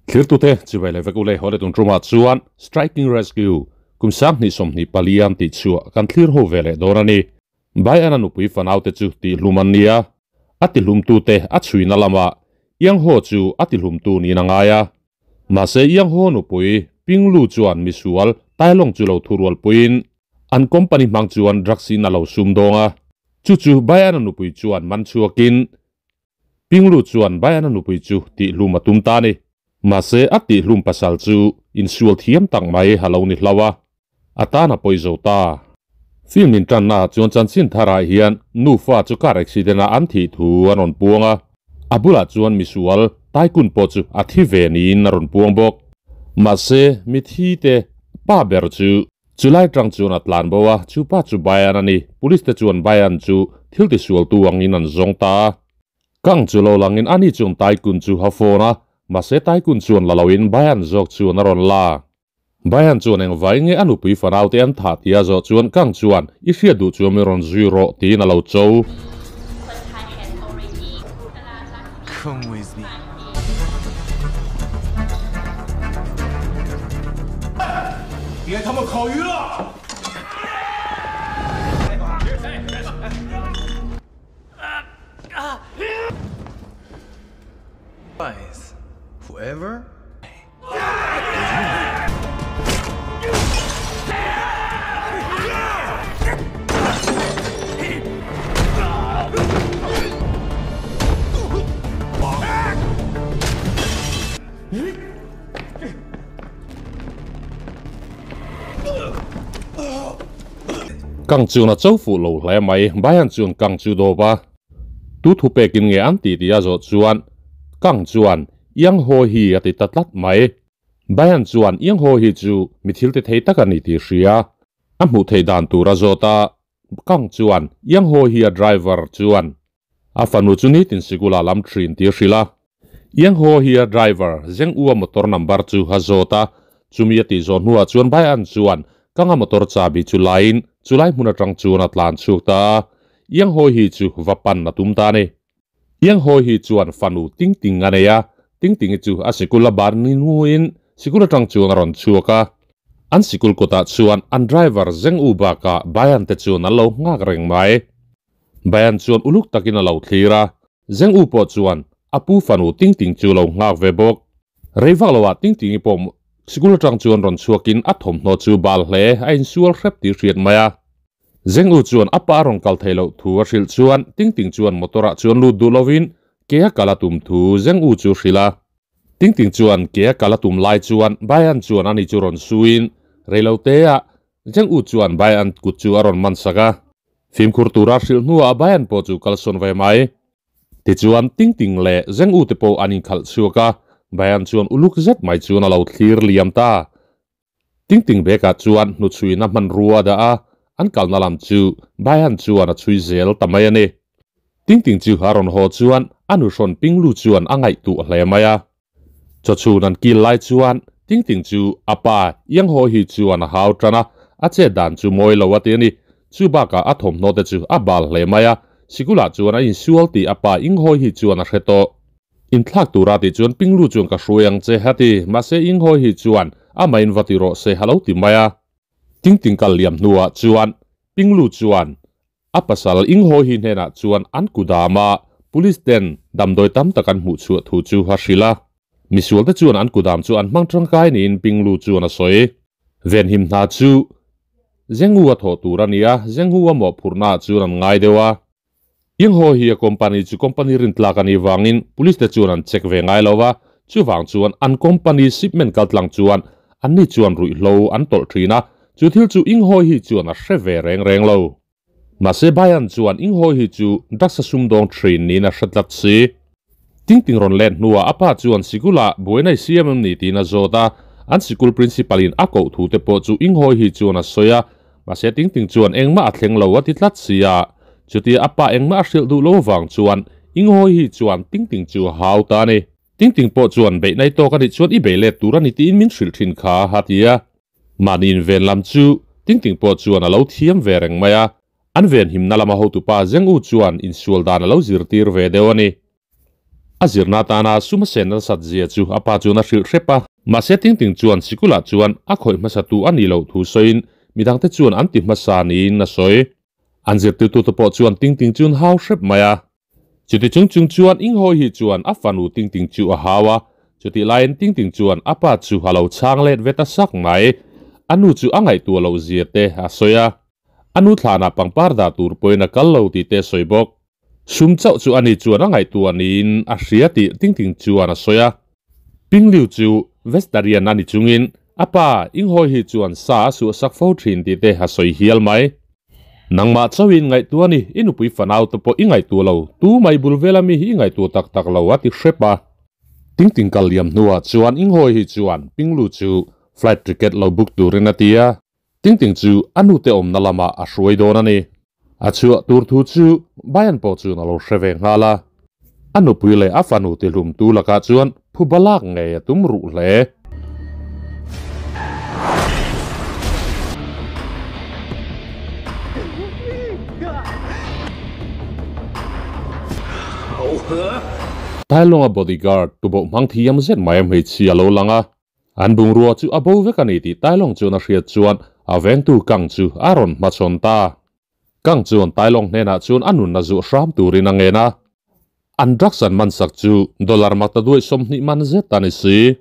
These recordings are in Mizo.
Thirtute chibai leh vek u le haw leh tun tumah chuan Striking Rescue kum 2024 an tih chhuah kan thlir ho ve leh dawn a ni. Baiana nupui fanaute chu tihhlum an ni a, a tihlumtute a chhuina lamah Iangho chu a tihlumtu niin a ngai a. Mahse Iangho nupui Pinglu chuan misual Tailong chu lo thurualpuiin an company hmang chuan drugs in a lo sumdawng a, chu chu Baiana nupui chuan man chhuakin Pinglu chuan Baiana nupui chu tihhlum a tum ta a ni. Mahse, a tihhlum pasal chu insual thiam tak mai a lo ni hlauh a, a tan a pawi zo ta. Film intannaah chuan chanchin tharah hian nufa chu car accident-ah an thih thu an rawn puang a, a bulah chuan misual Taikun pawh chu a thi ve niin a rawn puang bawk. Mahse, mithi te pa ber chu Chulai tang chuan a tlan bo a, chu pa chu Bayan a ni. Police te chuan Bayan chu thil tisualtu angin an zawng ta a. Kang chu lo langin ani chuan Taikun chu a phone a, mahse Taikun chuan la loin Bayan zawk chuan a rawn la. Bayan chuan engvai nge a nupui fanau te an thah tih a zawh chuan Kang chuan i hriat duh chuan min rawn zui rawh tiin a lo cho. Come with me. 别他妈烤鱼了！ Whoever Kang chuan a cho fuh lo hle mai, Baihan chuan Kang chu dawp a, tu thu pekin nge an tih tih a zawh chuan Kang chuan Iang haw hi a ti ta tlat mai. Bayan chuan Iang haw hi chu mi thil ti thei tak a ni tih hria. A hmuh theih dan tur a zawt a, Kang chuan Iang haw hi a driver chuan a fanu chu nitin sikula lam thin tih a hrilh a. Iang haw hi a driver Zeng Ua motor number chu a zawt a, chumi a tih zawh hnuah chuan Bayan chuan Kanga motor chahbi chu laiin chulai hmun atang chuan a tlan chhuak ta a, Iang haw hi chu va pan a tum ta a ni. Iang hawi hi chuan fanu Ting Ting a nei a, Ting Tingi chu a sikul a ban ni hnuin sikul atang chuan a rawn chhuak a. An sikul kawtah chuan an driver Zeng U bakah Bayan te chuan an lo nghak reng mai. Bayan chuan uluk takin a lo thlir a, Zeng U pawh chuan a pu fanu Ting Ting chu lo nghak ve bawk. Rei vak loah Ting Tingi pawh sikul atang chuan rawn chhuakin a thawmhnaw chu bal hle a insual hrep tih hriat mai a. Zeng U chuan a pa rawn kal theih loh thu a hrilh chuan Ting Ting chuan motor ah chuan lut duh lovin ke a kal a tum thu Zeng U chu hrilh a. Ting Ting chuan ke a kal a tum lai chuan Baian chuan ani chu rawn suin rei lo te ah Zeng U chuan Baian kut chu a rawn man sak a. Fimkhur tura hrilh hnuah Baian pawh chu kalsawn ve mai. Tichuan Ting Ting leh Zeng U te pawh an inkhalh chhuak a, Baian chuan uluk zet mai chuan a lo thlir liam ta. Ting Ting bekah chuan hnuchhuina hmanrua a dah a, an kalna lam chu Baihan chuan a chhui zel ta mai a ni. Ting Ting chu a rawn haw chuan a nuhrawn Pinglu chuan a ngaihtuah hle mai a. Chawchhun an kil lai chuan Ting Ting chu a pa Iang Haw hi chuan a hau tan a, a chet dan chu mawi lo a ti a ni. Chu bakah a thawmhnaw te chu a bal hle mai a, sikulah chuan a insual tih a pa Ing Haw hi chuan a hre tawh. Inthlak tura tih chuan Pinglu chuan ka hruai ang che a ti, mahse Inghawi hi chuan amah in va ti rawh se a lo ti mai a. Ting Ting kal liam hnuah chuan Pinglu chuan a pasal Inghawi hi hnenah chuan an kudam a, police ten damdawi tam tak an hmuh chhuah thu chu a hrilh a. Misual te chuan an kudam chu an hmang tangkai niin Pinglu chuan a sawi. Venhim hna chu Zenghu a thawh tur a ni a, Zenghu a mawhphurhnaah chuan an ngai deuh a. Inghaw hi a company chu company rintlak a nih vangin police te chuan an check ve ngai lo a, chuvang chuan an company shipment kaltlang chuan anni chuan ruihhlo an tawlh thin a, chu thil chu Inghaw hi chuan a hre ve reng reng lo. Mahse Bayan chuan Inghaw hi chu drugs a sumdawng thin niin a hre tlat si. Ting Ting rawn let hnuah a pa chuan sikulah buaina i siam em ni tiin a zawt a, an sikul principal in a koh thu te pawh chu Inghawi hi chuan a sawi a, mahse Ting Ting chuan engmah a thleng lo a ti tlat sia. Chutia a pa engmah a hrilh duh lo avang chuan Inghawi hi chuan Ting Ting chu a hau ta a ni. Ting Ting pawh chuan beih nai tawk a nih chuan i bei let tur a ni tiin min hrilh thin kha a ti a. Mahni inven lam chu Ting Ting pawh chuan a lo thiam ve reng mai a, An venhimna lama hotupa Zeng U chuan insual dan a lo zirtir ve deuh a ni. A zirna atana sum a sen nasat zia chu a pa chuan a hrilh hrep a. Mahse Ting Ting chuan sikulah chuan a khawih hmasatu a nih loh thu sawiin midangte chuan an ti hmasa niin a sawi. An zirtirtute pawh chuan Ting Ting chu an hau hrep mai a. Chuti chung chung chuan Inghawi hi chuan a fanu Ting Ting chu a hau a, chutih laiin Ting Ting chuan a pa chu a lo chhang let ve ta sak mai. A nu chu a ngaihtuah loh zia te a sawi a, a nu thlanah pangpar dah tur pawhin a kal lo tih te a sawi bawk. Sum chauh chu ani chuan a ngaihtuah niin a hria tih Ting Ting chuan a sawi a. Ping Liu chu vegetarian a ni chungin a pa Inghawi hi chuan sa a suah sak fo thin tih te a sawi hial mai. Nangmah chauhin ngaihtuah a ni, i nupui fanau te pawh i ngaihtuah lo, tu mai bul vela mi hi i ngaihtuah tak tak lo a ti hrep a. Ting Ting kal liam hnuah chuan Inghawi hi chuan Ping Lu chu flight ticket lo book turin a ti a. Ting Ting chu a nute awmna lamah a hruai dawn a ni. A chhuah tur thu chu Bayan pawh chuan a lo hre ve nghal a. A nupui leh a fanu tihlumtu lakah chuan phuba lak ngei a tum ruh hle. Tailonga bodyguard tuboh hmang thiam zet mai a hmeichhia a lo lang a. An bungrua chu a bo vek a ni tih Tailawng chuan a hriat chuan a vengtu Kang chu a rawn hmachhawn ta. Kang chuan Tailawng hnenah chuan a nunna zuah hram turin a ngen a. An drugs an man sak chu dollar makta duai 20 man zet a ni si.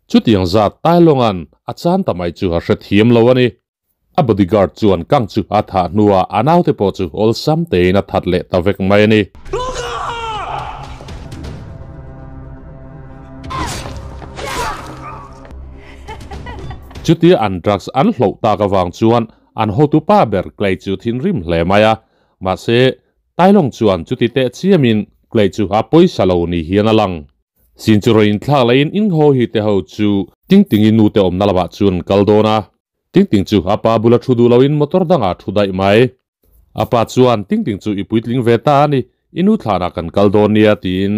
Chutiang zat Tailawnga'n a chan ta mai chu a hrethiam lo a ni. A bodyguard chuan Kang chu a thah hnuah a naute pawh chu awlsam tein a that leh ta vek mai a ni. Chutia an drugs an hloh tak avang chuan an hotupa ber Clay chu thinrim hle mai a, mahse Tailong chuan chuti teh chiamin Clay chu a pawisa lo ni hian a lang. Sin chu rawn inthlak laiin Ingho hi te ho chu Ting Tingi nute awmna lamah chuan an kal dawn a. Ting Ting chu a pa bula thu duh loin motor dangah a thu daih mai. A pa chuan Ting Ting chu i puitling ve ta a ni, i nu thlanah kan kal dawn nia tiin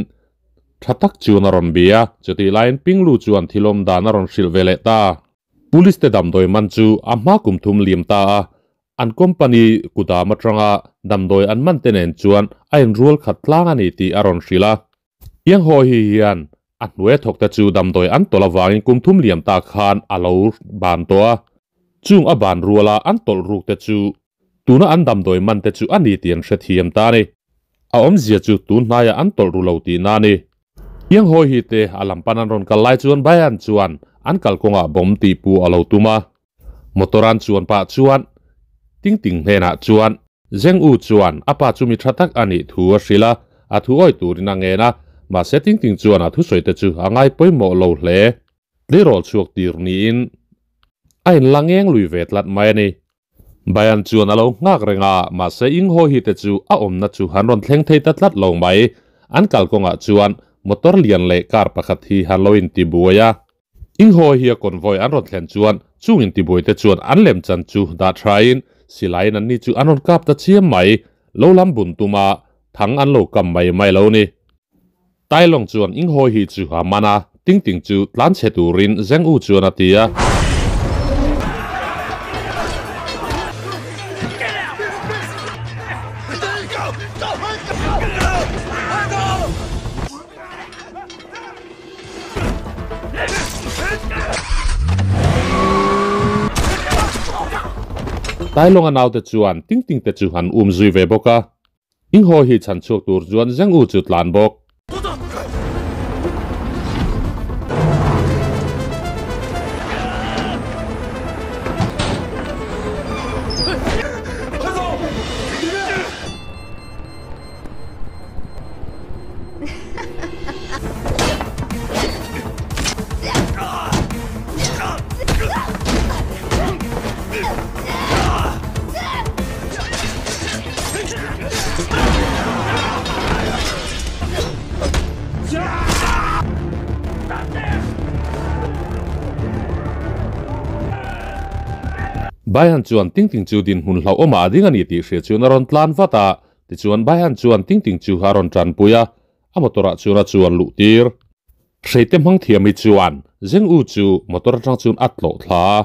tha tak chuan a rawn bia. Chutih laiin Ping Lu chuan thilawm dan a rawn hrilh ve leh ta. Police te damdawi man chu a hma kum thum liam ta a, an company kudam atanga damdawi an man te nen chuan a inrual khat tlang a ni tih a rawn hrilh a. Iang haw hi hian a hnuai thawk te chu damdawi an tawlh avangin kum thum liam ta khan a lo ban tawh a. Chung a ban ruala an tawlh ruk te chu tuna an damdawi man te chu a ni tih an hrethiam ta a ni. A awmzia chu tun hnaiah an tawlh ru lo tihna a ni. Iang haw hi te a lam pan an rawn kal lai chuan Bayan chuan an kalkawngah bomb tih pu a lo tum a. Motor an chuan pah chuan Ting Ting hnenah chuan Zeng U chuan a pa chu mi tha tak a nih thu a hrilh a, a thu awi turin a ngen a, mahse Ting Ting chuan a thusawi te chu a ngai pawimawh lo hle. Tleirawl chhuak tir niin a inla ngeng lui ve tlat mai a ni. Bayan chuan a lo nghak reng a, mahse Ing Ho Hi te chu a awmna chu han rawn thleng thei ta tlat lo mai. An kalkawngah chuan motor lian leh car pakhat hi han lo intibuai a. Inghawi hi a convoy an rawn thlen chuan chung intibuaite chuan an lemchan chu dah thain silaiin anni chu an rawn kap ta chiam mai, lo lam bun tuma thang an lo kam mai mai lo ni. Tailawng chuan Inghawi hi chu a man a, Ting Ting chu tlan chhe turin Zeng U chuan a ti a. Tailonga naute chuan Ting Ting te chu an um zui ve bawk a, Inghaw hi chhan chhuak tur chuan Zeng U chu tlan bawk. Baihan chuan Ting Ting chu dinhmun hlauhawmah a ding a ni tih hria chuan a rawn tlan vat a. Tichuan Baihan chuan Ting Ting chu a rawn tanpui a, a motor ah chuan a chuan luh tir. Hreite hmang thiam hi chuan Zeng U chu motor atang chuan a tlawh thla a.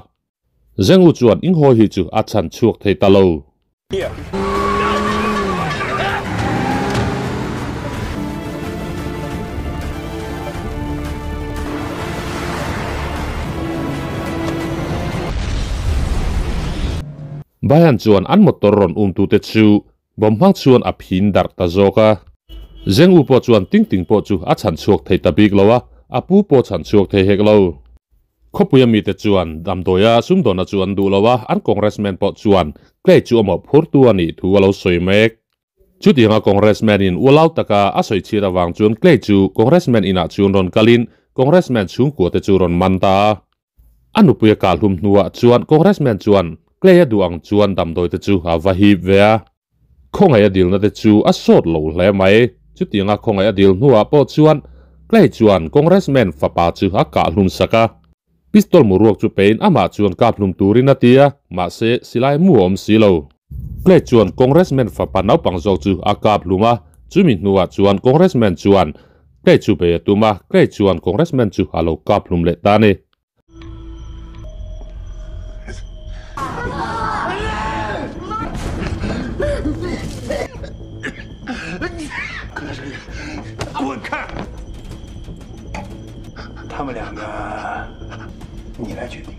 Zeng U chuan Inghawi hi chu a chhan chhuak thei ta lo. Bayan chuan an motor rawn um tute chu bomb hmang chuan a phin darh ta zawk a. Zeng u pawh chuan Ting Ting pawh chu a chhan chhuak thei ta bik lo a, a pu pawh chhan chhuak thei hek lo. Khawpuia mite chuan damdawia sumdawna chu an duh lo a, an Congressman pawh chuan Clay chu a mawhphurtu a nih thu a lo sawi mek. Chutianga Congressman-in ualau taka a sawi chhiat avang chuan Clay chu Congressman inah chuan rawn kalin Congressman chhungkua te chu rawn man ta a. A nupuia kah hlum hnuah chuan Congressman chuan Clay-a duh ang chuan damdawi te chu a va hip ve a. Khawngaih a dilna te chu a sawt lo hle mai. Chutianga khawngaih a dil hnuah pawh chuan Clay chuan Congressman fapa chu a kah hlum sak a. Pistol muruak chu pein amah chuan kap hlum turin a ti a, mahse silai mu a awm si lo. Clay chuan Congressman fapa naupang zawk chu a kap hlum a, chumi hnuah chuan Congressman chuan Clay chu bei a tum a, Clay chuan Congressman chu a lo kap hlum leh ta a ni. 他们两个，你来决定。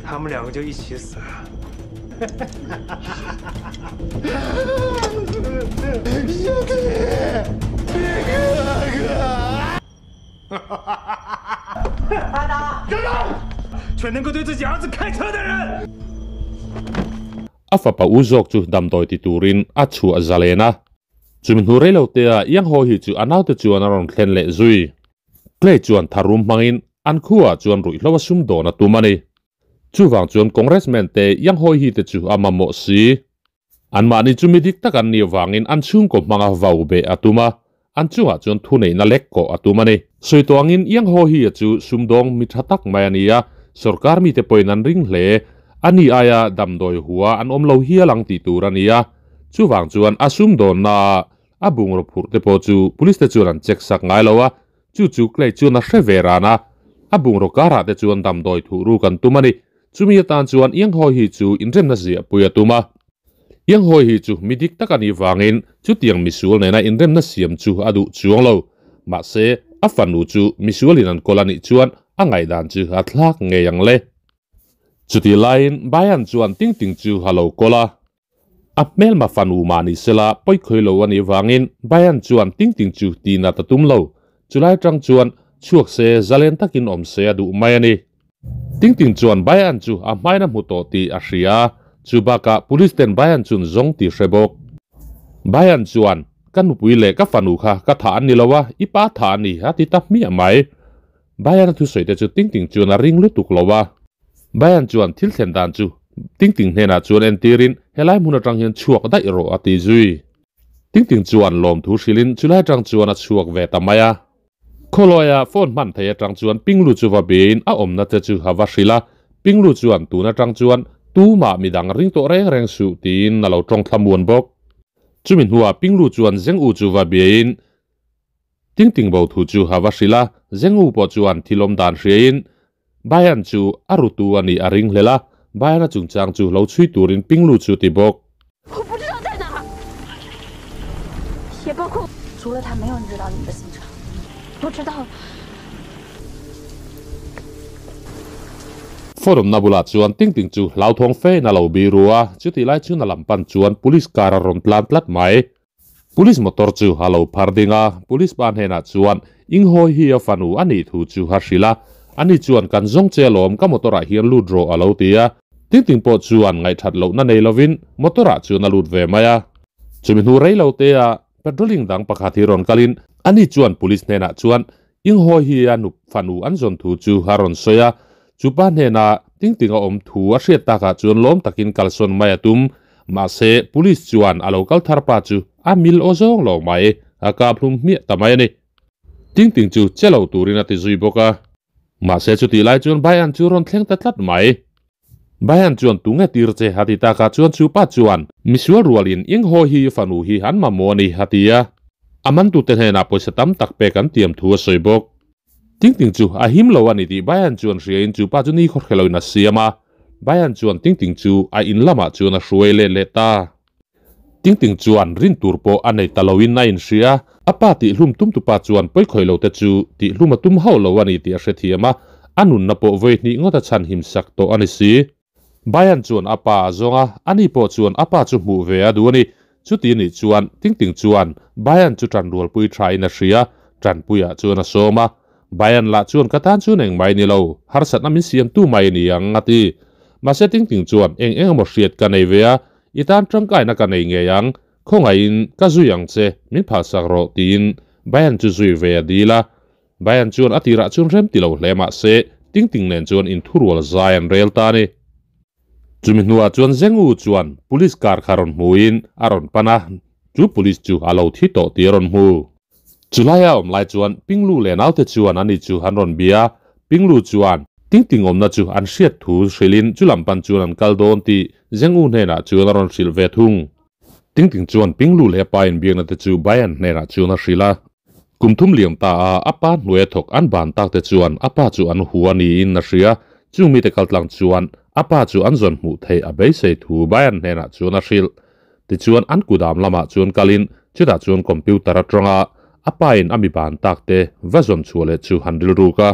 他们两个就一起死。兄弟，哥哥！阿达，站住！却能够对自己儿子开车的人。 A fapa u zawk chu damdawi ti turin a chhuah zalen a. Chumi hnu rei lo te ah Yang Ho hi chu a naute chuan a rawn thlen leh zui. Clay chuan tharum hmangin an khuaah chuan ruihhlo a sum dawn a tum a ni. Chuvang chuan Congressman te Yang Ho hi te chu a mamawh si. Anmahni chu mi dik tak an nih vangin an chhungkaw hmanga vau beh a tum a, an chungah chuan thuneihna lek kawh a tum a ni. Sawi tawh angin Yang Ho hi a chu sumdawng mi tha tak mai a ni a, sorkar mite pawhin an ring hle. A ni aia damdawi hua an awm lo hial ang tih tur a ni a, chuvang chuan a sumdawnna ah a bungraw phurh te pawh chu police te chuan an check sak ngai lo a, chu chu Clay chuan a hre ve ran a, a bungraw karah te chuan damdawi thuh ruk an tum a ni. Chumi atan chuan Ianghawi hi chu inremna ziah pui a tum a. Ianghawi hi chu mi dik tak a nih vangin chutiang misual nena inremna siam chu a duh chuang lo. Mahse, a fanu chu misualin an kawl a nih chuan a ngaihdan chu a thlak ngei ang le. Chutih laiin Bayan chuan Ting Ting chu a lo kawl a. A hmelma fanu mah ni sela pawi khawi lo a nih vangin Bayan chuan Ting Ting chu tih nat a tum lo. Chulai tang chuan chhuak se zalen takin awm se a duh mai a ni. Ting Ting chuan Bayan chu a hmain a hmu tawh tih a hria a, chu bakah police ten Bayan chun zawng tih hre bawk. Bayan chuan, Ka nupui leh ka fanu kha ka thah an ni lo a, i pa thah a ni, a ti ta hmiah mai. Bayan a thusawi te chu Ting Ting chuan a ring lutuk lo a. Bayan chuan thil thlen dan chu Ting Ting hnenah chuan entirin helai hmun atang hian chhuak daih rawh a ti zui. Ting Ting chuan lawmthu hrilhin chulai atang chuan a chhuak ve ta mai a. Khawlaia phone hman thei atang chuan Pinglu chu va biain a awmna che chu a va hrilh a, Pinglu chuan tun atang chuan tumah midang ring tawh reng reng suh tiin a lo tawng thlamuan bawk. Chumi hnuah Pinglu chuan Zeng U chu va biain Ting Ting bo thu chu a va hrilh a, Zeng U pawh chuan thil awm dan hriain Bayan chu a rutu a nih a ring hlel a, Bayan-a chungchang chu lo chhui turin Pinglu chu ti bawk. Forum-na bulah chuan Ting Ting chu hlauthawng fein a lo biru a, chutih lai chhun a lam pan chuan police car a rawn tlan tlat mai. Police motor chu a lo phar ding a, police pa hnenah chuan Inghawi hi a fanu a nih thu chu a hrilh a, ani chuan kan zawng che alawm ka motor ah hian lut rawh a lo ti a, Ting Ting pawh chuan ngaihthat lohna nei lovin motor ah chuan a lut ve mai a. Chumi hnu rei lo te ah patrolling dang pakhat hi rawn kalin ani chuan police hnenah chuan Inghawi hi a nup fanu an zawn thu chu a rawn sawi a, chu pa hnenah Ting Ting a awm thu a hriat takah chuan lawm takin kalsawn mai a tum. Mahse, police chuan a lo kal thar pa chu a mil aw zawng lo mai, a kap hlum hmiah ta mai a ni. Ting Ting chu che lo turin a ti zui bawk a. Mahse chutih lai chuan Bayan chu rawn thleng ta tlat mai. Bayan chuan tunge tir che a ti takah chuan chu pa chuan misual rualin ing haw hi fanu hi an mamawh a ni a ti a. A mantute hnenah pawisa tam tak pek an tiam thu a sawi bawk. Ting Ting chu a him lo a ni tih Bayan chuan hriain chu pa chu ni khawhre loin a siam a. Bayan chuan Ting Ting chu a in lamah chuan a hruai let leh ta. Ting Ting chuan rin tur pawh a nei ta loin a inhria. A pa tihhlum tumtupa chuan pawikhawih lo te chu tihhlum a tum hauh lo a ni tih a hrethiam a, a nunna pawh vawi hnih ngawt a chhan him sak tawh a ni si. Bayan chuan a pa a zawng a, ani pawh chuan a pa chu hmuh ve a duh a ni. Chuti nih chuan Ting Ting chuan Bayan chu tan rualpui thain a hria, tanpuiah chuan a sawm a. Bayan lah chuan ka tan chuan eng mai ni lo, harsatna min siamtu mai a ni ang a ti. Mahse Ting Ting chuan eng eng emaw hriat ka nei ve a, i tan tangkaina ka nei ngei ang, khawngaihin ka zui ang che, min phalsak rawh tiin Bayan chu zui ve a dil a. Bayan chuan a tirah chuan rem ti lo hle mahse Ting Ting nen chuan inthurual zai an rel ta a ni. Chumi hnuah chuan Zeng U chuan police car kha rawn hmuin a rawn pan a, chu police chu a lo thi tawh tih a rawn hmu. Chulaia awm lai chuan Pinglu leh naute chuan ani chu an rawn bia a, Pinglu chuan Ting Ting awmna chu an hriat thu hrilhin chu lam pan chuan an kal dawn tih Zeng U hnenah chuan a rawn hrilh ve thung. Ting Ting chuan Pinglu leh a pa inbiakna te chu Bayan hnenah chuan a hrilh a. Kum thum liam ta a, a pa hnuaia thawk an ban tak te chuan a pa chu an hua niin a hria. Chung mite kaltlang chuan a pa chu an zawn hmuh theih a beisei thu Bayan hnenah chuan a hrilh. Tichuan an kudam lamah chuan kalin chutah chuan computer atanga a pa in a mi ban tak te va zawn chhuah leh chu han rilruk a.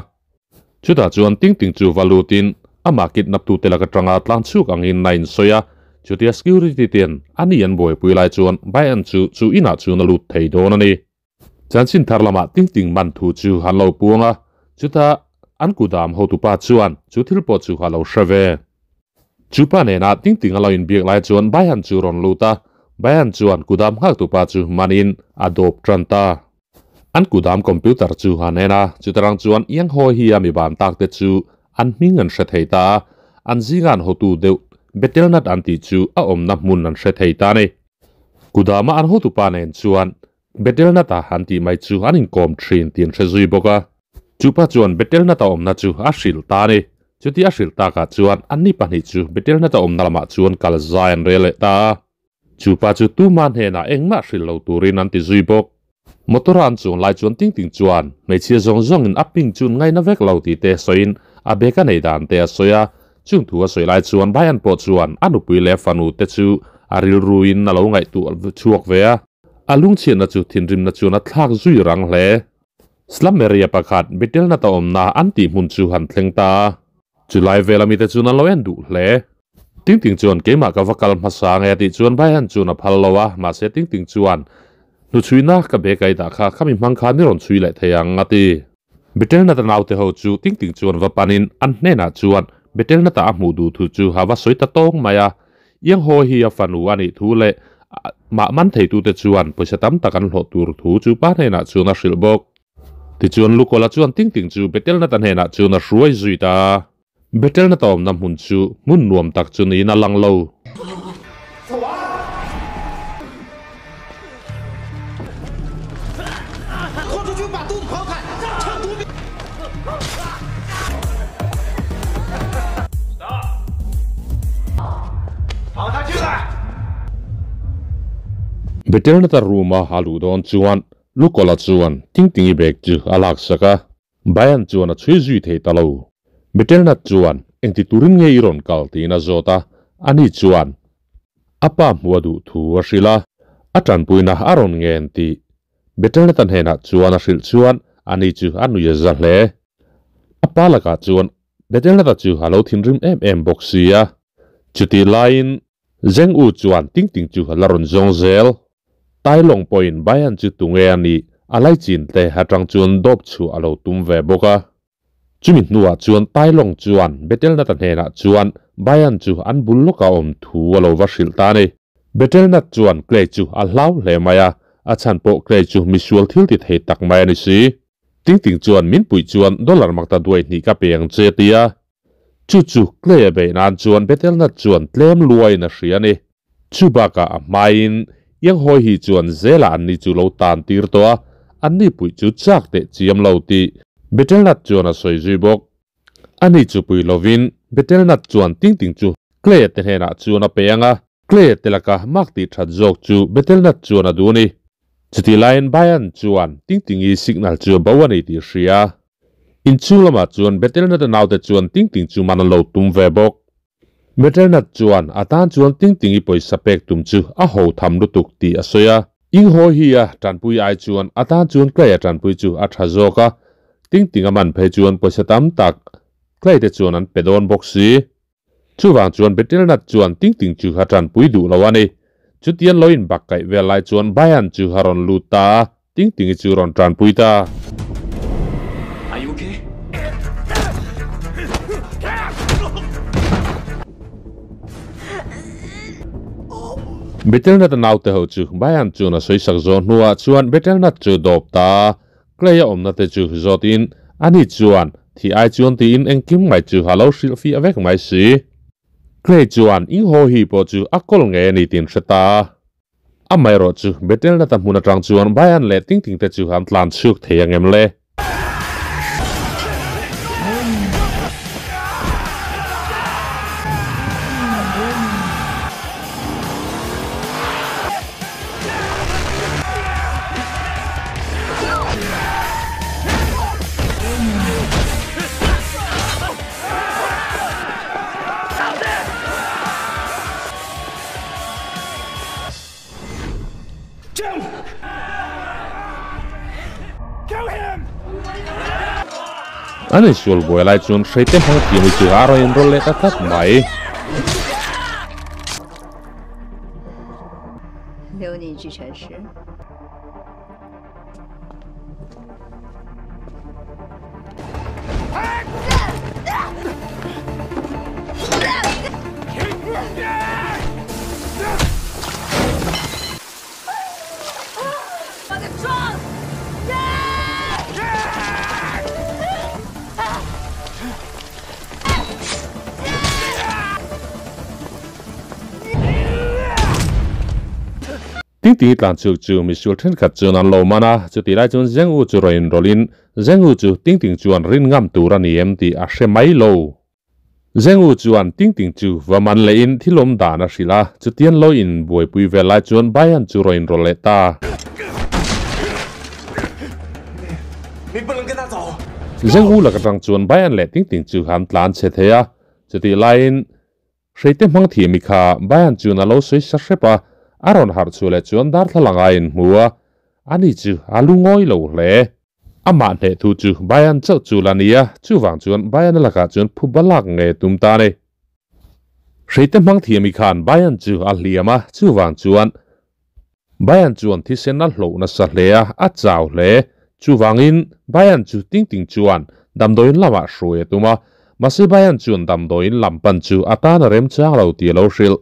Chutah chuan Ting Ting chu va lutin amah kidnap tute lak atanga tlang chhuk angin a insawi a, chutia security ten ani an buaipui lai chuan Bayan chu chu inah chuan a lut thei dawn a ni. Chanchin thar lamah Ting Ting man thu chu an lo puang a, chutah an kudam hotupa chuan chu thil pawh chu a lo hre ve. Chupa nena Ting Ting a lo inbiak lai chuan Bayan chu rawn lut a, Bayan chuan kudam nghaktupa chu manin a dawp tan ta. An kudam computer chu an en a, chutarang chuan Iang Haw hi a mi ban tak te chu an hming an hre thei ta a, an zinga an hotu deuh Betel nut an tih chu a awmna hmun an hre thei ta a ni. Kudama an hotupa nen chuan Betel nut a an tih mai chu an inkawm thin tih an hre zui bawk a. Chupa chuan Betel nut a awmna chu a hrilh ta a ni. Chuti a hrilh takah chuan anni pahnih chu Betel nut a awmna lamah chuan kal zai an rel leh ta a. Chu pa chu tuma hnenah engmah hrilh lo turin an ti zui bawk. Motor a an chuang lai chuan Ting Ting chuan hmeichhia zawng zawngin a ping chu ngaina vek lo tih te sawiin a bag a nei dan te a sawi a. Chung thu a sawi lai chuan Bayan pawh chuan a nupui leh a fanu te chu a rilruin a lo ngaihtuah chhuak ve a. A lungchhiatna chu thinrimna chuan a thlak zui rang hle. Slum area pakhat Betelnut a awmna an tih hmun chu han thleng ta a. Chulai vela mite chuan an lo en duh hle. Ting Ting chuan keimah ka va kal hmasa nge a tih chuan Bhaihan chuan a phal lo a, mahse Ting Ting chuan hnuchhuina ka be kai dah kha khami hmang khan i rawn chhui leh thei ang a ti. Betelnut a naute ho chu Ting Ting chuan va panin an hnenah chuan Betelnut a a hmuh duh thu chu a va sawi ta tawng mai a. Iang haw hi a fanu a nih thu leh mah man theitute chuan pawisa tam tak an hlawh tur thu chu pa hnenah chuan a hrilh bawk. Tichuan Lukola chuan Ting Ting chu Betelnut a hnenah chuan a hruai zui ta. Betelna ta awmna hmun chu hmun nuam tak chu niin a lang lo. Betelna ta room a a luh dawn chuan Lukola chuan Tingtingi bag chu a laksak a. Bayan chuan a chhui zui thei ta lo. Betelnut chuan engti turin nge i rawn kal tiin a zawt a, ani chuan a pa hmuh a duh thu a hrilh a, a tanpuina a rawn ngen tih Betelnut-a hnenah chuan a hrilh chuan ani chu a nui a za hle. A pa lakah chuan Betelnut-a chu a lo thinrim em em bawk si a, chutih laiin Zeng U chuan Ting Ting chu a la rawn zawng zel. Tai Long pawhin Bayan chu tunge a nih a laichin te atang chuan dawp chhuah a lo tum ve bawk a. Chumi hnuah chuan Tai Long chuan Betelnut-a hnenah chuan Bayan chu an bul lawkah awm thu a lo va hrilh ta a ni. Betelnut chuan Clay chu a hlau hle mai a, a chhan pawh Clay chu misual thil ti thei tak mai a ni si. Ting Ting chuan min puih chuan dollar makta duai hnih ka pe ang che a ti a. Chu chu Clay a beih nan chuan Betelnut chuan tlem luaiin a hria a ni. Chu bakah a hmaiin Iang hawi hi chuan zelah anni chu lo tan tir tawh a, anni puih chu chak teh chiam lo tih Betelnut chuan a sawi zui bawk. Ani chu pui lovin Betelnut chuan Ting Ting chu Clay-a te hnenah chuan a pe ang a, Clay-a te laka mak tih that zawk chu Betelnut chuan a duh a ni. Chutih laiin Bayan chuan Ting Tingi signal chu a bo a ni tih hria. Inchhung lamah chuan Betelnut-a naute chuan Ting Ting chu man an lo tum ve bawk. Betelnut chuan a tan chuan Ting Tingi pawisa pek tum chu a ho tham lutuk tih a sawi a. Ing hawi hi a tanpui ai chuan a tan chuan Clay a tanpui chu a tha zawk a, Ting Ting a man phei chuan pawisa tam tak Clay te chuan an pe dawn bawk si. Chuwang chuan betel nut chuan ting ting chu ha tran pui du lo ani. Chutian loin bak kai vel lai chuan Bayan chu haron luta ting ting chu ron tran pui ta. Are you okay? Betel nut nau te ho chu Bayan chu na soi sak zo nuwa chuan betel nut chu dop ta. Klei om na te chu zotin ani chuan thi ai chuan ti in engkim mai chu halo sil fi avek mai si. Klei chuan ing ho hi po chu akol nge ni tin seta. Amai ro chu betel nut hmun atang chuan Bayan le ting ting te chu han tlan chuk theiangem le. Ani sul boi lai chun hreite hang ti mi chu aro in rol le ta tat mai. 留你一句诚实。把他撞！ Ting ting tlan chu chu mi sul then khat chuan an lo mana chu ti lai chuan zeng u chu roin rolin zeng u chu ting ting chuan rin ngam tur ani em ti a hre mai lo. Zeng u chuan ting ting chu waman le in thilom dan a hrila chu tian lo in buai pui ve lai chuan Bayan chu roin rol le ta. Zeng u la ka tang chuan Bayan le ting ting chu han tlan che theia chu ti lain hreite hmang thi mi kha Bayan chu na lo soi sa hrepa. Aron har chu le chuan dar thlalanga in hmua ani chu alu ngoi lo hle. Ama hne thu chu Bayan chau chu lania chu wang chuan Bayan laka chuan phubalak nge tum ta ne. Hreite hmang thi mi khan Bayan chu a hliama chu wang chuan Bayan chuan thisen na hlo na sa hlea a chau hle. Chu wangin Bayan chu ting ting chuan damdoin lama hruai tuma mase Bayan chuan damdoin lampan chu atana rem chang lo ti lo hril.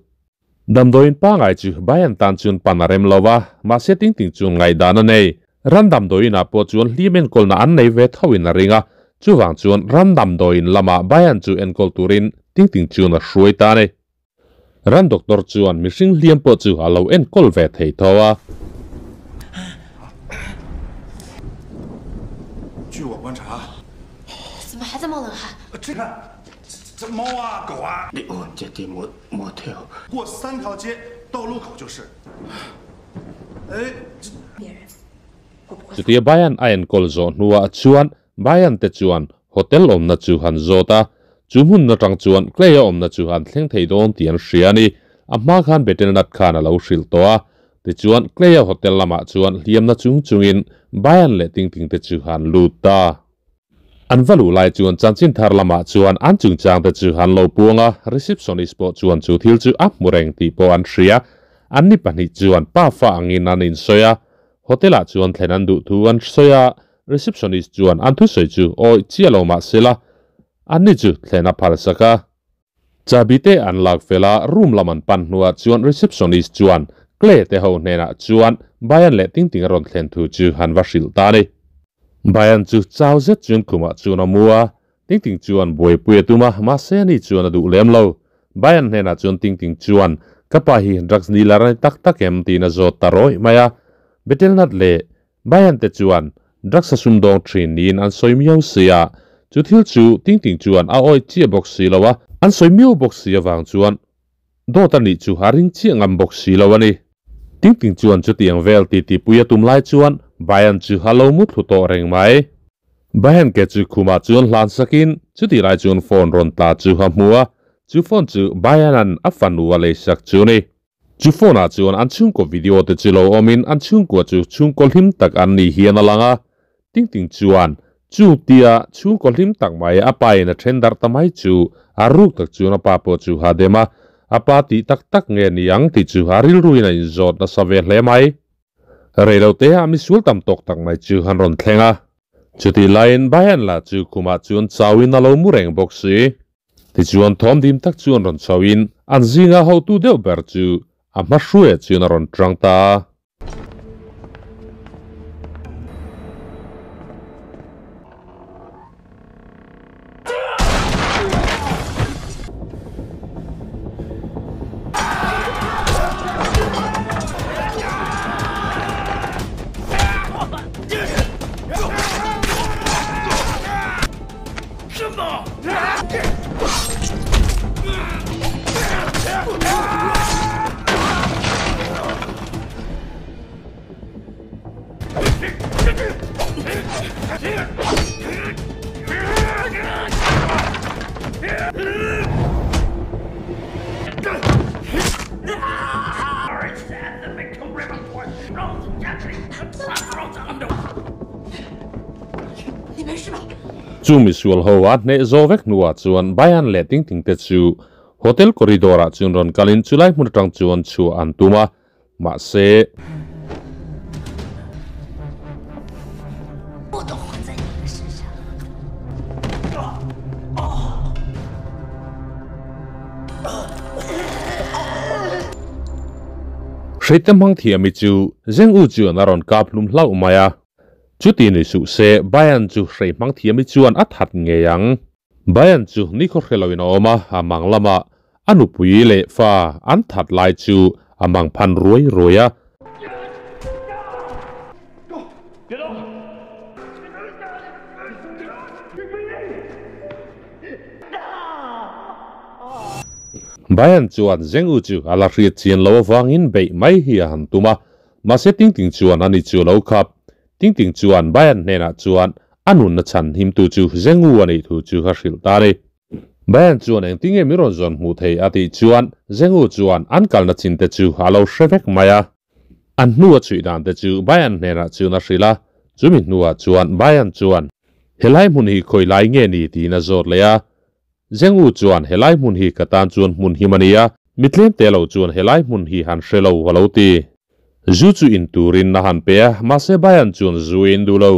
Damdoin pa ngai chu Bayan tan chun panarem lova ma se ting ting chu ngai dana nei. Ran damdoin a po chuan hlimen kolna an nei ve thawin a ringa chuwang chuan ran damdoin lama Bayan chu enkol turin ting ting chu na hruai ta nei. Ran doctor chuan mihring hliam po chu alo enkol ve thei thowa. 据我观察，怎么还在冒冷汗？这看。 这猫啊，狗啊，你按这点没没跳，过三条街到路口就是。哎，这别人，我不会。 Chutia Bayan a enkol zo hnuah chuan Bayan te chuan hotel awmna chu han zawt a chu hmun na tang chuan Clay a awmna chu han thleng thei dawn tih an hria ani. A hma khan betel nut khan a lo hril tawh a ti chuan Clay a hotel lamah chuan hliamna chung chungin Bayan le ting ting te chu han lut ta. An valu lai chuan chanchin thar lama chuan an chung chang te chu han lo puanga receptionist po chuan chu thil chu a mureng ti po an hria an ni pahnih chuan pa fa angin an in soya hotela chuan thlen an du thu an soya receptionist chuan an thu soi chu oi chialo ma sela an ni chu thlena phal saka chabi te an lak fela room laman pan hnuah chuan receptionist chuan Clay te ho hnenah chuan Bayan le ting ting ron thlen thu chu han va hril ta ni. Bayan chu chau zet chuan khumah chuan a mua ting ting chuan buai pui tuma ma se ni chuan a duh lem lo. Bayan hnenah chuan ting ting chuan kapa hi drugs dealer ani tak tak em tin a zawt ta rawi mai a. Betel nut le Bayan te chuan drugs a sum dawng thin niin an sawi miau sia chu thil chu ting ting chuan a awi chiah bawk si lo a an sawi miau bawk si awang chuan dawt ani chu haring chiah ngam bawk si lo ani. Ting ting chuan chu tiang vel ti ti puia tum lai chuan Bayan chu halo mu thu to reng mai. Bayan ke chu khuma chuan hlan sakin chu ti lai chuan phone ron ta chu ha hmua chu phone chu Bayanan a fanu a lei sak chu ni. Chu phone a chuan an chhungkaw video te chu lo awmin an chhungkua chu chhungkaw hlim tak an ni hian a langa. Ting ting chuan Chu tia chu ko hlim tak mai a pa in a then dar ta mai chu a ruk tak chuan a pa pawh chu ha dem a. A pa tih tak tak nge ni ang tih chu a rilruin a inzawt nasa ve hle mai. Reilo te a misual tam tawk tak mai chu han rawn thleng a. Chutih laiin Bayan lah chu khumah chuan chauin a lo mu reng bawk si. Tichuan thawm dim tak chuan rawn chhoin an zinga hotu deuh ber chu a hma hruaiah chuan a rawn tang ta a. Chu misual ho a hneh zo vek hnuah chuan Bayan leh Ting Ting te chu hotel corridor ah chuan rawn kalin chulai hmun atang chuan chhuah an tum a, mahse. Hreite hmang thiami chu Zeng U chuan a rawn kap hlum hlauh mai a. Chuti ni suh se, Bayan chu hrei hmang thiami chuan a that ngei ang. Bayan chu nikhaw hre loin a awm a, a mang lamah a nupui leh fa an that lai chu a mang phan ruai ruai a. Bayan chuan Zeng U chu a la hriat chian lo avangin beih mai hi a han tum a, mahse Ting Ting chuan ani chu a lo khap. Ting Ting chuan Bayan hnenah chuan a nunna chhan himtu chu Zeng U a nih thu chu a hrilh ta a ni. Bayan chuan engtinge min rawn zawn hmuh thei a tih chuan Zeng U chuan an kalna chin te chu a lo hre vek mai a. An hnu a chhuih dan te chu Bayan hnenah chuan a hrilh a, chumi hnuah chuan Bayan chuan helai hmun hi khawi lai nge ni tiin a zawt leh a. Zeng U chuan helai hmun hi ka tan chuan hmun him a ni a, mi tlem te lo chuan helai hmun hi han hre lo a lo ti. Zu chu in turin a han pe a, mahse Bayan chuan zu a in duh lo.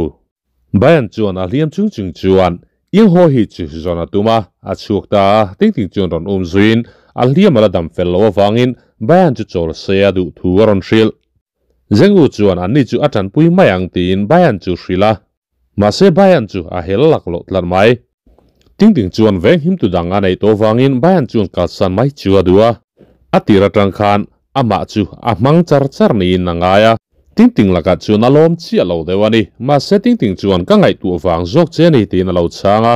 Bayan chuan a hliam chung chung chuan Ing haw hi chu zawn a tum a, a chhuak ta a, Ting Ting chuan rawn um zuiin a hliam a la dam fel loh avangin Bayan chu chawl se a duh thu a rawn hrilh. Zeng U chuan anni chu a tanpui mai ang tiin Bayan chu hrilh a, mahse Bayan chu a hel laklawh tlat mai. Ting Ting chuan veng himtu dang a neih tawh avangin Bayan chuan kalsan mai chu a duh a, a tir atang khan amah chu a hmang char char niin a ngai a. Ting Ting lakah chuan a lawm chiah lo deuh a ni. Mahse Ting Ting chuan ka ngaihtuah vang zawk che a ni tiin a lo chhang a.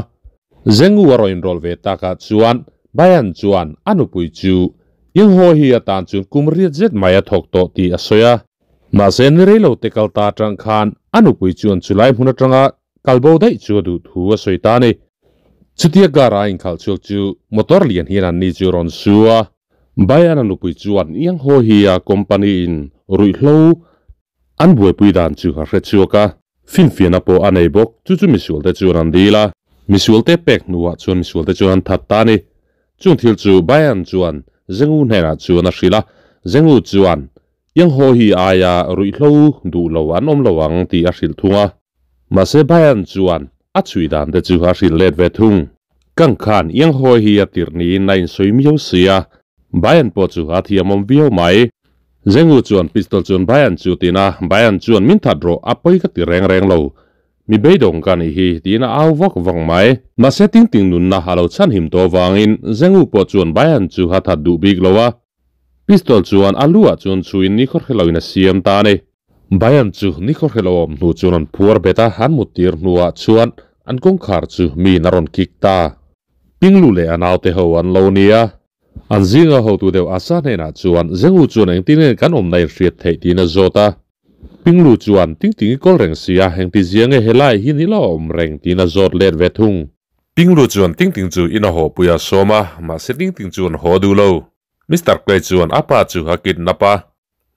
Zengu a rawn inrawlh ve takah chuan Bayan chuan a nupui chu Yinghaw hi atan chuan kum riat zet mai a thawk tawh tih a sawi a. Mahse ni rei lo te kal ta atang khan a nupui chuan chulai hmun atanga kalbo daih chu a duh thu a sawi ta a ni. Chutia car a inkhalh chhuak chu motor lian hian anni chu a rawn su a. Bayana nupui chuan Yangho hi a company in ruihhlo an buaipui dan chu a hre chhuak a, finfiahna pawh a nei bawk, chu chu misualte chuan an dil a. Misualte pek hnuah chuan misualte chuan an that ta a ni. Chung thil chu Bayan chuan Zengu hnenah chuan a hrilh a, Zengu chuan Yangho hi aia ruihhlo duh lo an awm lo ang tih a hrilh thung a. Mahse Bayan chuan a chhui dan te chu a hrilh let ve thung. Kang khan Yangho hi a tirh niin a insawi miau si a, Bayan pawh chu a thiamawm viau mai. Zengu chuan pistol chuan Bayan chu tin a, Bayan chuan min that rawh, a pawi ka ti reng reng lo. Mi beidawng ka nih hi, tiin a au vak vak mai. Mahse Ting Ting nunna a lo chhanhim tawh avangin Zengu pawh chuan Bayan chu a that duh bik lo a. Pistol chuan a lu ah chuan chhuin nikhaw hre loin a siam ta a ni. Bayan chu nikhaw hre lo awm hnu chuan an phuar bet a, an muttir hnuah chuan an kawngkhar chu miin a rawn kik ta. Pinglu leh a naute ho an lo ni a. An zinga hotu deuh Asa hnenah chuan Zengu chuan engtin nge kan awmna in hriat theih tiin a zawt a. Pinglu chuan Ting Ting i kawl reng si a, engti zia nge helai hi ni lo a awm reng tiin a zawt let ve thung. Pinglu chuan Ting Ting chu in a haw pui a sawm a, mahse Ting Ting chuan haw duh lo. Mister Clay chuan a pa chu a kidnap a.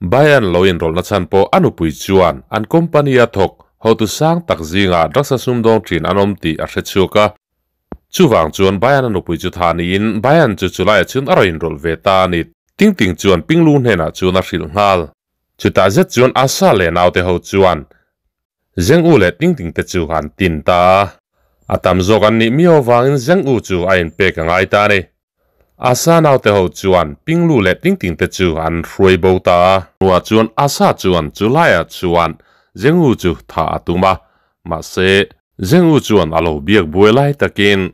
Bayan lo inrawlhna chhan pawh a nupui chuan an company a thawk Hotu sang tak zinga drugs a sumdawng thin an awm tih a hre chhuak a. Chuvang chuan Bayan a nupui chu tha niin Bayan chu chulaiah chuan a rawn inrawlh ve ta a ni. Ting Ting chuan Pinglu hnenah chuan a hrilh nghal. Chutah zet chuan Asa leh naute ho chuan Zeng U leh Ting Ting te chu an tin ta a. A tam zawk an nih miau avangin Zeng U chu a inpek a ngai ta a ni. Asa naute ho chuan Pinglu leh Ting Ting te chu an hruai bo ta a. Hnuah chuan Asa chuan chulaiah chuan Zeng U chu thah a tum a, mahse Zeng U chuan a lo biak buai lai takin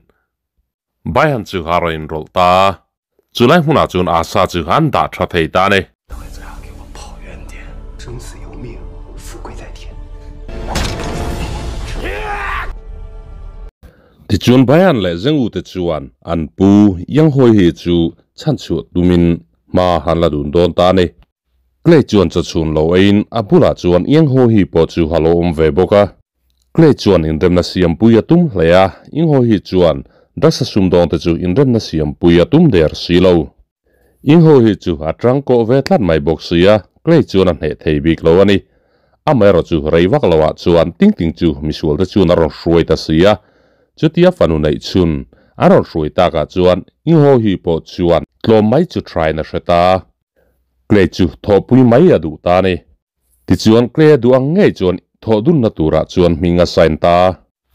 Baihan chu a rawn inrawlh ta a, chulai hmunah chuan Asa chu an dah tha thei ta a ni. Tichuan Baihan leh Zeng U te chuan an pu Yang Hawi hi chu chhanchhuah tumin hma han la dun dawn ta a ni. Clay chuan chawchhun lo eiin a bulah chuan Iang Ho Hi pawh chu a lo awm ve bawk a. Clay chuan inremna siampui a tum hle a, Iang Ho Hi chuan Dasa sumdawng te chu inremna siampui a tum der si lo. Iang Ho Hi chu a tangkawh ve tlat mai bawk si a, Clay chuan a hneh thei bik lo a ni. Amaherawh chu rei vak loah chuan Ting Ting chu misual te chuan a rawn hruai ta si a, chutia fanu neih chhun an rawn hruai takah chuan Iang Ho Hi pawh chuan tlawm mai chu try-in a hre ta a. Clay chu thawhpui mai a duh ta a ni. Tichuan Clay a duh ang ngei chuan thawh dunna turah chuan hming a sign ta a.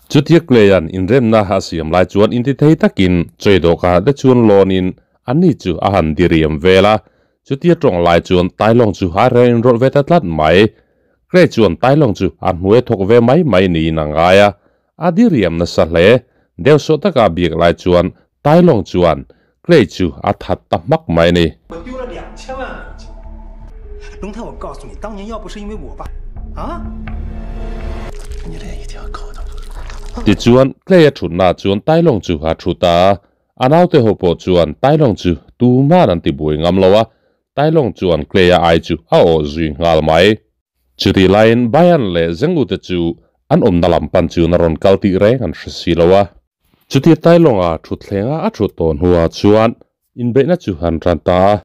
Chutia Clay-a'n inremna a siam lai chuan intithei takin chawi dawhkanah te chuan lawnin ani chu a han diriam vel a. Chutia tawng lai chuan Tailawng chu a reng inrawlh ve ta tlat mai. Clay chuan Tailawng chu a hnuai thawk ve mai mai niin a ngai a. A diriam nasa hle. Deuhsawh taka a biak lai chuan Tailawng chuan Clay chu a that ta hmak mai a ni. Tichuan, Clay a thutnaah chuan Tailawng chu a thu ta a. A naute ho pawh chuan Tailawng chu tuman an ti buai ngam lo a, Tailawng chuan Clay-a ai chu a awh zui nghal mai. Chutih laiin Bayan leh Zengute chu an awmna lam pan chuan a rawn kal tih reng an hre si lo a. Chutia Tailawnga thutthlengah a thut tawh hnuah chuan inbeihna chu an tan ta a.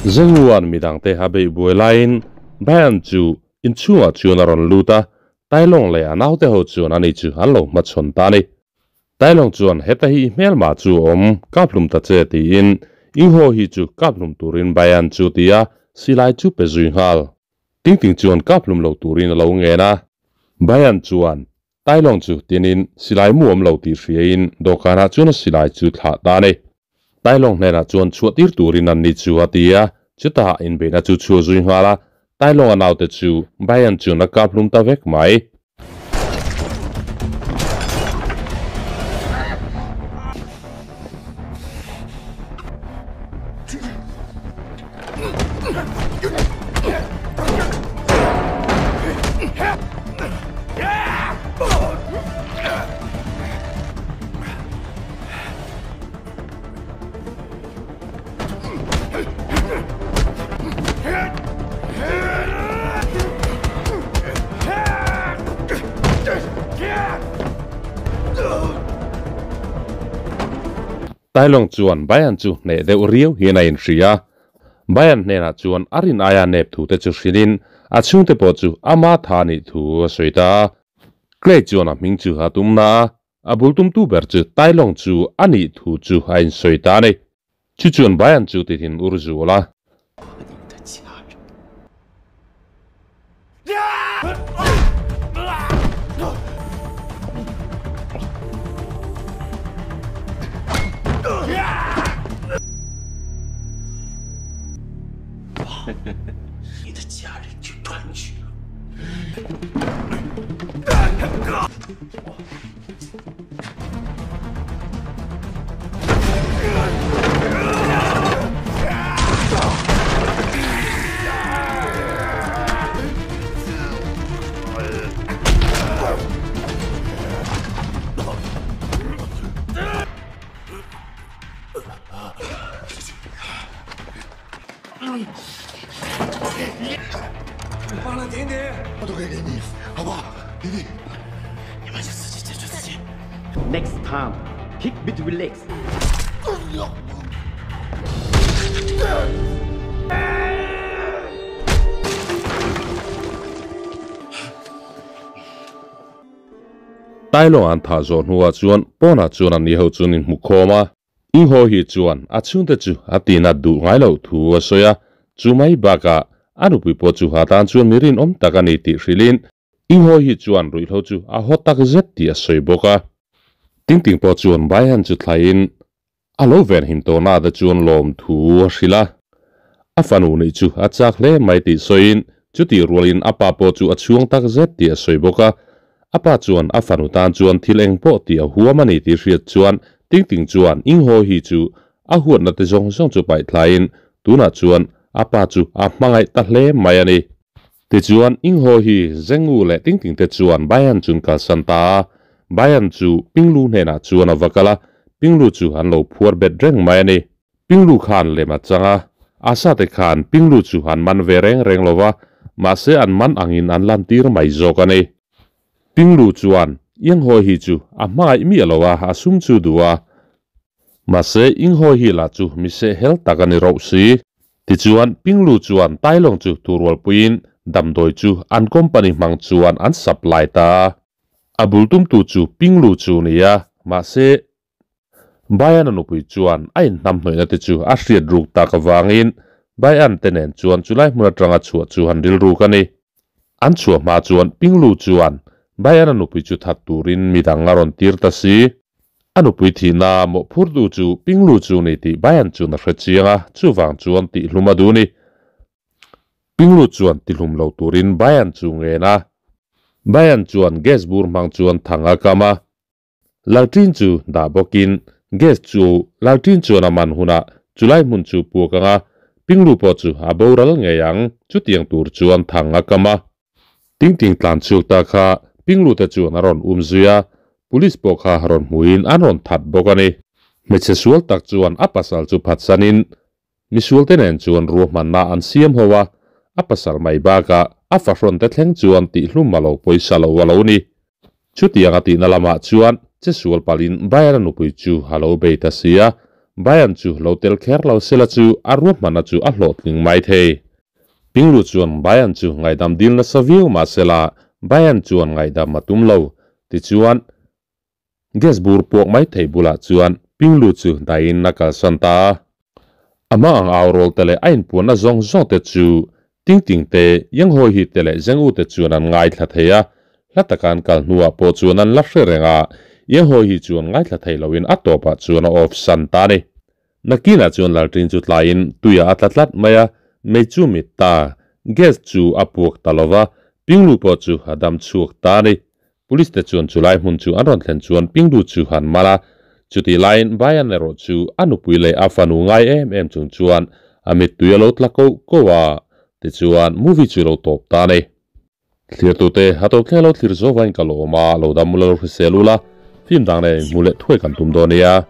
Zengluan midangte a beih buai laiin Brian chu inchhungah chuan a rawn lut a, Tailawng leh a naute ho chuan ani chu an lo hmachhawn ta a ni. Tailawng chuan heta hi i hmelma chu a awm, kap hlum ta che tiin Inghaw hi chu kap hlum turin Brian chu ti a, silai chu pe zui nghal. Ting Ting chuan kap hlum lo turin a lo ngen a. Bayan chuan Tailawng chu tinin silai mu awm lo tih hriain dawhkanah chuan a silai chu thlah ta a ni. Tailawng hnenah chuan chhuah tir turin an ni chu a ti a, chutah inbeihna chu chhuah zui nghal a, Tailawng a naute chu Bayan chuan a kap hlum ta vek mai. Tailawng chuan Bayan chu hneh deuh riau hian a inhria a. Bayan hnenah chuan a rin aia nep thu te chu hrilhin a chhungte pawh chu ama tha nih thu a sawi ta a. Clay chuan a hming chu a tum na a, a bul tumtu ber chu Tailawng chu a nih thu chu a insawi ta a ni. Chu chuan Bayan chu tihin ur zual a. 放了婷婷， 我都可以给你，好不好？婷婷， 你们就自己解决自己。 Next time, kick between legs. Tai long an tha zo hnuah chuan pawnah chuan an ni ho chuan in hmu khawm a, i haw hi chuan a chhungte chu a tina duh ngai loh thu a sawi a, chu mai bakah a nupui pawh chu ha tan chuan mi rinawm tak a ni tih hrilhin i haw hi chuan ruihhlo chu a haw tak zet tih a sawi bawk a. Ting Ting pawh chuan Baihan chu thlaiin a lo venhim tawhna te chuan lawm thu a hrilh a, a fanu nih chu a chak hle mai tih sawiin chutih rualin a pa pawh chu a chhuang tak zet tih a sawi bawk a. A pa chuan a fanu tan chuan thil eng pawh tih a huam a ni tih hriat chuan Ting Ting chuan Ing Haw hi chu a huatna te zawng zawng chu paih thlaiin tunah chuan a pa chu a hmangaih ta hle mai a ni. Tichuan Ing Haw hi Zeng U leh Ting Ting te chuan Bayan chun kalsan ta a, Bayan chu Pinglu hnenah chuan a va kal a, Pinglu chu an lo phuar bet reng mai a ni. Pinglu khan lem a chang a, Asa te khan Pinglu chu an man ve reng reng lo va, mahse an man angin an lantir mai zawk a ni. Pinglu chuan Ing Haw hi chu a hmangaih miah lo a, a sum chu duh a. Mahse Ing Haw hi lah chu mi sehhel tak a ni roh si. Tichuan Pinglu chuan Tailawng chu thurualpuiin damdawi chu an company hmang chuan an supply ta a. A bul tumtu chu Pinglu chu ni a, mahse Baian a nupui chuan a inhnamhnawihna te chu a hriat ruk tak avangin Baian te nen chuan chulai hmun atanga chhuah chu han rilruk a ni. An chhuah hma chuan Pinglu chuan Baian a nupui chu that turin midang a rawn tir ta si. A nupui thihna mawhphurtu chu Pinglu chu ni tih Baian chuan a hre chiang a, chuvang chuan tihlum a duh ni. Pinglu chuan tihlum lo turin Baian chu ngen a. Baian chuan gas bur hmang chuan thang a kam a. Lalṭin chu dah bawkin gas chu Lalṭin chuan a man hunah chulai hmun chu puak anga Pinglu pawh chu a boral ngei ang, chutiang tur chuan thang a kam a. Ting Ting tlan chhuak ta kha Pinglu te chuan a rawn um zui a, police pawh kha rawn hmuin an rawn that bawk a ni. Hmeichhe sual tak chuan a pasal chu phatsanin misual te nen chuan ruahmanna an siam ho a, a pasal mai bakah a fahrawn te thleng chuan tihhlum a lo pawisa lo a lo ni. Chutiang a tihna lamah chuan che sual palhin Bayern-a nupui chu a lo bei ta si a, Bayern chu lo tel kher lo sela chu a ruahmanna chu a hlawhtling mai thei. Pinglu chuan Bayern chu ngaihdam dil nasa viau mah sela Bayern chuan ngaihdam a tum lo. Tichuan, gas bur puak mai thei bulah chuan Pinglu chu dahin a kalsan ta a. A hma ang au rawl te leh a inpuanna zawng zawng te chu Ting Ting te, Yang Hawi Hi te leh Zeng U te chuan an ngaithla thei a, hla taka an kal hnuah pawh chuan an la hre reng a, Yang Hawi Hi chuan ngaithla thei loin a tawpah chuan a off san ta a ni. Nakinah chuan Lalṭin chu tlaiin tuiah a tla tlat mai a, mei chu mit ta, gas chu a puak ta lo va, Pinglu pawh chu a dam chhuak ta a ni. Police te chuan chulai hmun chu an rawn thlen chuan Pinglu chu han mal a, chutih laiin Bayan erawh chu a nupui leh a fanu ngai em em chung chuan a mittui a lo tla koh koh a, tichuan movie chu lo tawp ta a ni. Thlirtute a tawp thleng lo thlir zawk vain ka lawm a, lo dam ula lo hrisel ula, film dang leh hmu leh thuai kan tum dawn nia.